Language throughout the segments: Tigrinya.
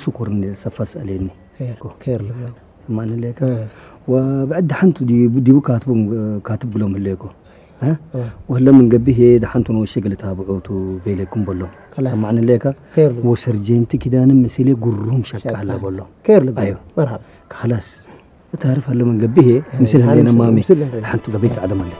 ሽኩር እንደ ሰፈስ አለኒ። خير خير ልበል ማን ለካ ወብዕድ ሓንቱ ዲቡ ዲቡ ካትቡ ካትብ ብሎም ህለኮ ወለ ምን ገቢህ ደሓንቱ ንወሸ ገለ ታብዑቱ ቤለኩም በሎም ሰማዕን ለካ ወሰርጀንቲ ኪዳን ምስሌ ጉሩም ሸቃለ በሎም خير ልበል መርሃባ خلاص እታርፍ ኣሎ መንገዲ ይሄ ምስል ህሌነ ማሚ ሓንቲ ገበይ ጻዕደ ማለ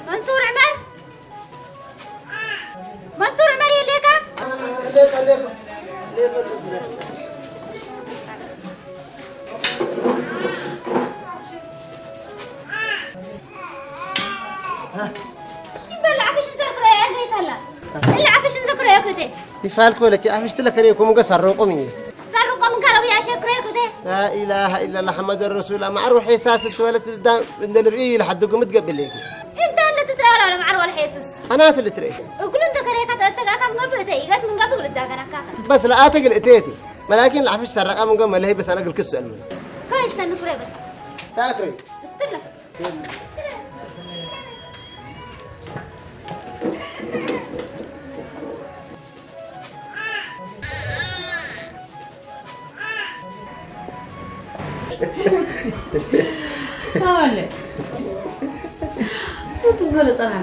መንሱር ዕመር መንሱር ዕመር የለካ ይበል ዓፍሽ እንዘር ክረያ ያለ ይሳላ እላ ዓፍሽ እንዘር ክረያ ክቴ ይፋልኩ ለኪ ዓፍሽ ትለከሬ ኮሙገ ሳሮቆም እየ ሳሮቆም ከረው ያሸክሬ ክቴ لا إله إلا الله محمد رسول الله معروف حساس تولد እንደ ንርኢ ኢለ ሓድጉ ምትገብለይ እንተ ኣለ ትትራላ ለማዓር ዋል ሐየስስ ኣናት ልትርኢ እግሉ እንተ ከሬካ ተእተጋካ ምገብእ እተ ኢገት ምንገብእ ግልዳገናካ በስ ለኣተ ግል እቴቲ መላኪን ለዓፍሽ ሰረቃ ምንገ መለሄ በስ ኣነ ግልክስ ሰሉ ከይሰን ፍሬ በስ ታክሪ ትለ Olha. Muito boa, Zara.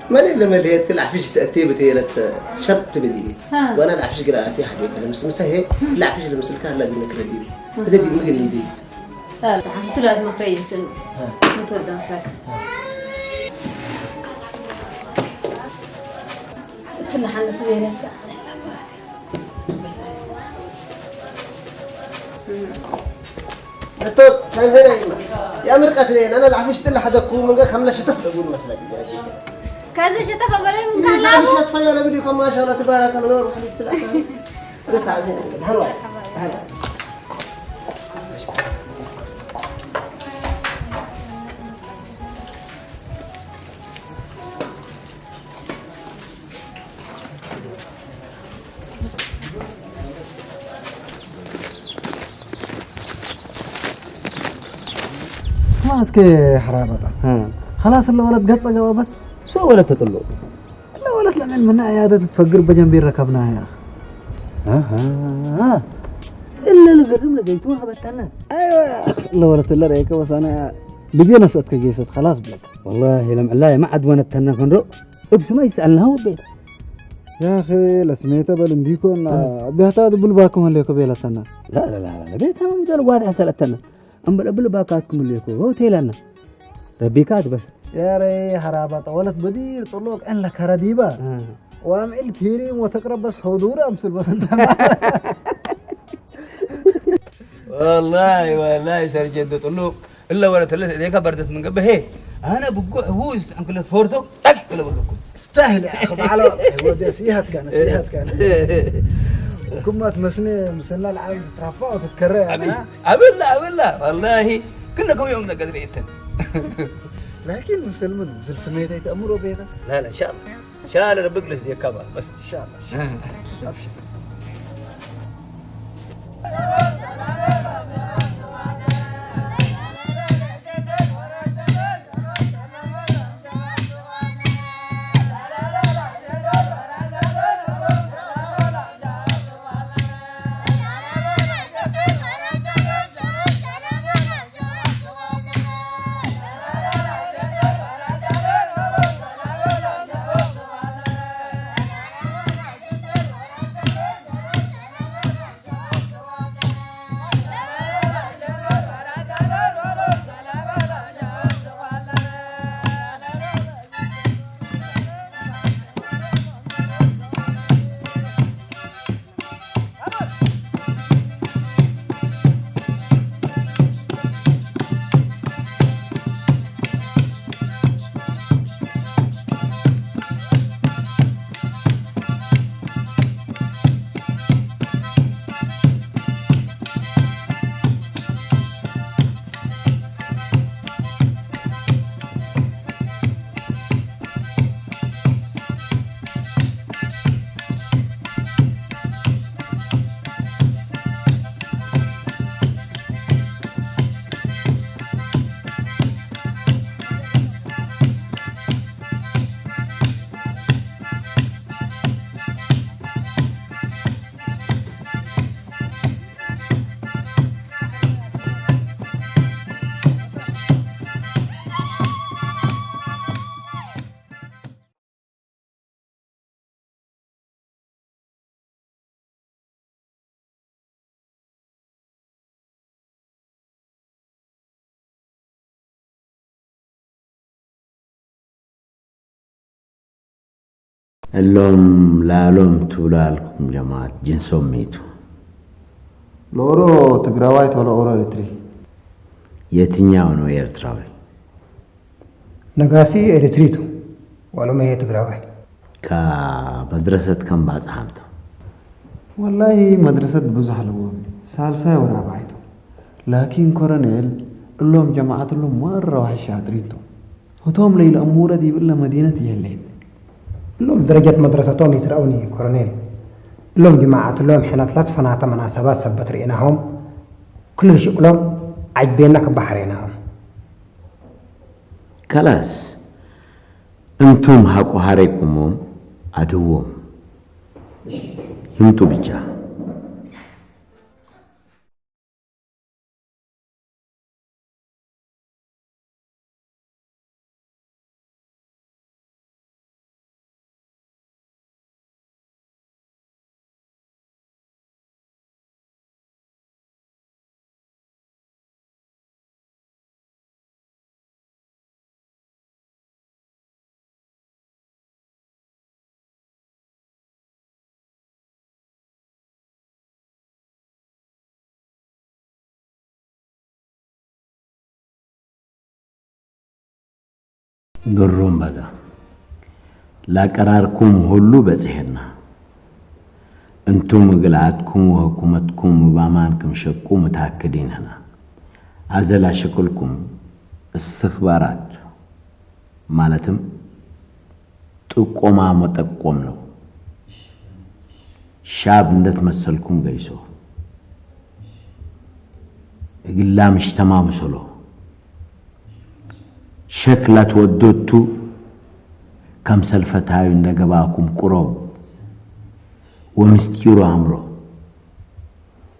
ما لي لما لي تلعب فيش تأتي بتيرت شرط تبدي ها. وانا العب فيش قراءتي حديث انا مس مس هي العب فيش المسلكه لا بنك رديبي هذا دي مقل يدي لا طبعا انت لا ما كريس متودع ساك تنحن سيرك دكتور سامحينا يا يما يا مرقت لي انا العفش تلا حدا كوم من خمله شتف اقول مسلك كذا شتف بلا من كان لا شتف يا نبي كم ما شاء الله تبارك الله روح لي تلا بس عمين هلا هلا اسكي حرابطة خلاص اللي ولد قصة جواب بس شو ولد تطلو اللي ولد لمن من عيادة تفقر بجنبي ركبنا يا اها الا القرم لزيتون هبتنا ايوه اللي ولد اللي ريك بس انا لبينا صدق جيست خلاص بلك والله لم علاي ما عد وانا تنا فندق ابس ما يسالنا هو بيت يا اخي لسميته بل انديكو ان بيهتا دبل باكم هليكو بيلتنا لا لا لا لا بيت ما مدل واضح سالتنا ام بل بل باكاتكم هليكو هو تيلنا ربيكات بس يا ري حرابة طولت بدير طلوك ان لك رديبا وام ال كيري وتقرب بس حضور امسل بس انت والله والله سرجد طلوك እለ ወረ ተለ እዴካ በርደት ምን ገብሄ ኣነ ብጉዕ ውስጥ ዕንክለት ፎርቶ ጠቅ ለበለኩ استاهل يا اخي بعلى ودي سيهت كان سيهت كان كم ما تمسني مسنا العالم تترفع وتتكرر يعني أبلا أبلا والله كلكم يوم ذا قدر يتن لكن مسلمن مسل سميته يتأمروا بيته لا لا إن شاء الله شال ربك لس دي كبر بس ان شاء الله ابشر እሎም ላሎም ትብሉ ኣልኩም ጀማዓት ጅንሶም ሚቱ። ለኦሮ ትግራዋይ ቶሎ ኦሮ ኤርትሪ። የትኛው ነው ኤርትራዊ? ነጋሲ ኤርትሪቱ ዋሎም ይሄ ትግራዋይ። ከ መድረሰት ከም ባጽሓምቶ። ወላሂ መድረሰት ብዙሕ ኣለዎም ሳልሳይ ወራባይቶ። ላኪን ኮረኔል እሎም ጀማዓት እሎም መረ ዋሕሻ ኣጥሪንቶ። ህቶም ለይለ እሙረት ይብለ መዲነት የሌን። እሎም ደረጀት መድረሰቶም ይትረኡኒ ኮረኔል። እሎም ጅማዓት እሎም ሕነትላት ፈናተ መናሰባት ሰበት ርኢናሆም። ክልል ሽቅሎም ዓጅቤና ክባሕር ርኢናሆም። ከላስ እንቱም ሃቁ ሃረይኩሞም ኣድዎም ይምጡ ብቻ። ግሩም በጋ ላቀራርኩም ሁሉ በጽሔና። እንቱም እግል ኣትኩም ወህኩመትኩም እብ ኣማን ክም ሸቁ ምታክዲን ህና። ኣዘላ ሽቅልኩም እስትኽባራት ማለትም ጥቆማ መጠቆም ነው። ሻብ እንደትመሰልኩም ገይሶ እግላ ምሽተማ ምሰሎ ሸክላ ትወደቱ ከም ሰልፈታዩ እንደገባኩም ቁረብ ወምስጢሩ ኣምሮ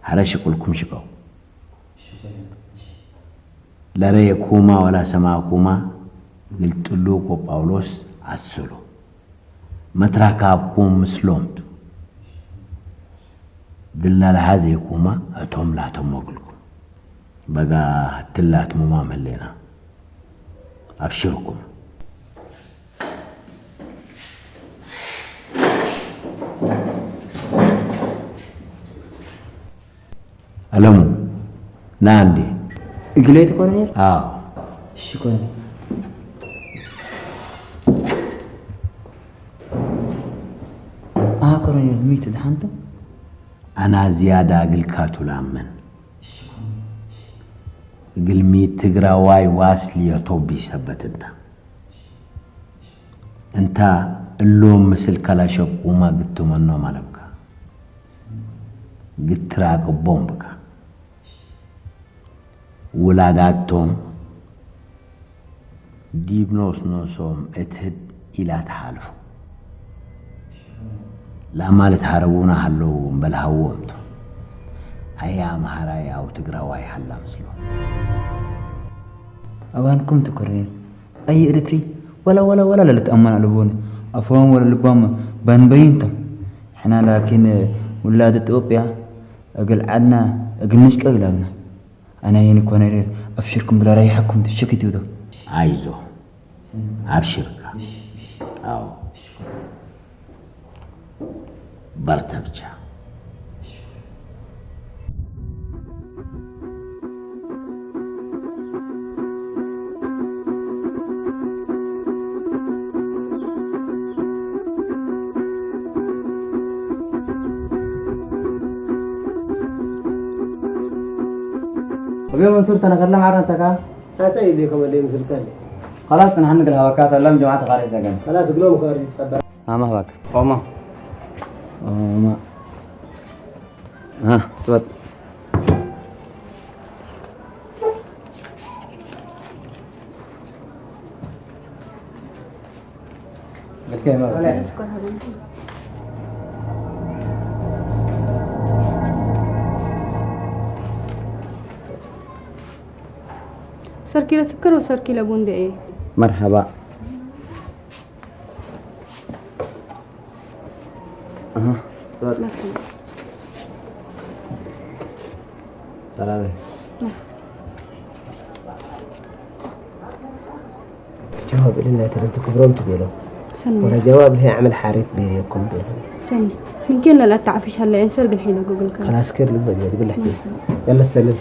ሐረ ሽቅልኩም ሽቀው ለረየኩማ ወላ ሰማኩማ ግልጥሉ ኮጳውሎስ ኣስሎ መትራካብኩም ምስሎምቱ ድላልሃ ዘይኩማ እቶም ላቶም ወግልኩም በጋ ትላት ሙማም ህሌና ኣብሽርኩም። ኣለሙ ና እንዴ። እግለይ ትኮነ ነር አዎ እሺ ኮነ አ ኮነ ነር ሚት ድሓንተ ኣና ዝያዳ እግልካ ቱላመን እግልሚ ትግራዋይ ዋስሊ የቶቢ ሰበት እንታ እንታ እሎም ምስል ከላሸቁማ ግትመኖም ኣለብካ ግትራቅቦም ብካ ውላዳቶም ዲብ ኖስ ኖሶም እትህድ ኢላ ትሓልፎ ላማለት ሃረቡና ሃለው እምበልሃዎም ቶም ኣያ ኣምሃራይ ኣው ትግራዋይ ሃላ ምስሎ ኣባንኩም ትኮረኔል ኣይ ኤርትሪ ወላ ወላ ወላ ለልትኣመን ኣለቦን ኣፎም ወላ ልቦም ባንበይንቶም ሕና ላኪን ውላድ ኢትዮጵያ እግል ዓድና እግል ንሽቀ እግላልና ኣናየን ኮነሬር ኣብሽርኩም ብላ ራይሓኩም ትሸክ ትውዶ ኣይዞ ኣብሽርካ ኣዎ በርታ ብቻ أبي منصور تنقل لهم عرض سكا حاسة يدي كما اللي مسلكان خلاص نحن نقل هواكات اللهم جماعة قارئ سكن خلاص قلوب خارج تصبر ما مهبك أوما أوما ها تفضل ሰርኪለ ስክር ወሰርኪለ ቡንደ እየ። መርሐባ። ጀዋብ እልን ናይ ተለንት ክብሮም ትቤሎ كان ولا جواب لها عمل حارت بينكم بينهم. سني. من كان لا تعرفش هلا انسر قل حين اقول لك. خلاص كير لك بدي بدي بالله. يلا سلم.